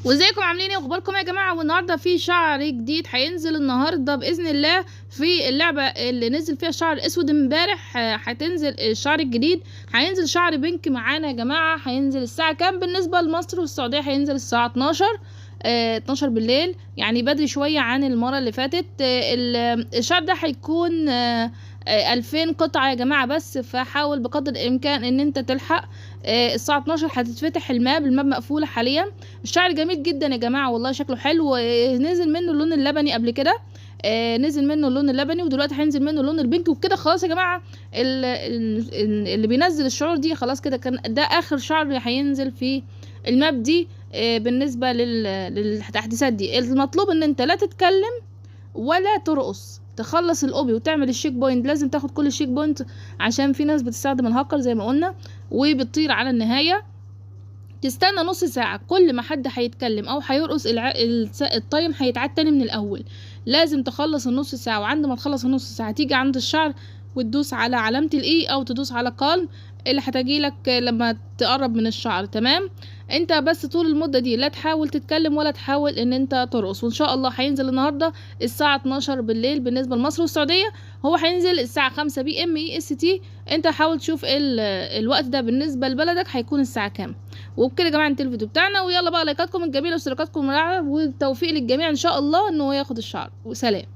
وازيكم عاملين ايه واخباركم يا جماعة؟ والنهارده في شعر جديد هينزل النهارده باذن الله في اللعبة اللي نزل فيها الشعر الاسود امبارح. هتنزل الشعر الجديد، هينزل شعر pink معانا يا جماعة. هينزل الساعة كام بالنسبة لمصر والسعودية؟ هينزل الساعة 12، 12 بالليل، يعني بدري شوية عن المرة اللي فاتت. الشعر ده هيكون 2000 قطعه يا جماعة بس، فحاول بقدر الامكان ان انت تلحق. الساعة 12 هتتفتح ال map، ال map مقفولة حاليا. الشعر جميل جدا يا جماعة والله، شكله حلو. نزل منه اللون اللبني قبل كده، نزل منه اللون اللبني، ودلوقتي هينزل منه اللون ال pink. وبكده خلاص يا جماعة، اللي بينزل الشعور دي خلاص كده، كان ده اخر شعر هينزل في ال map دي. بالنسبة للتحديثات دي، المطلوب ان انت لا تتكلم ولا ترقص، تخلص ال obby وتعمل ال checkpoint. لازم تاخد كل ال checkpoint عشان في ناس بتستخدم الهاكر زي ما قلنا وبتطير على النهاية. تستنى نص ساعة، كل ما حد هيتكلم او هيرقص ال time هيتعاد تاني من الاول. لازم تخلص النص ساعة، وعند ما تخلص النص ساعة تيجي عند الشعر وتدوس على علامة ال E او تدوس على calm اللي هتجيلك لما تقرب من الشعر. تمام؟ انت بس طول المدة دي لا تحاول تتكلم ولا تحاول ان انت ترقص. وان شاء الله هينزل النهاردة الساعة 12 بالليل بالنسبة لمصر والسعودية. هو هينزل الساعة 5 PM EST. انت حاول تشوف الوقت ده بالنسبة لبلدك هيكون الساعة كام. وبكده يا جماعة انتهى الفيديو بتاعنا، ويلا بقى لايكاتكم الجميلة واشتراكاتكم الرائعة، والتوفيق للجميع ان شاء الله ان هو ياخد الشعر. وسلام.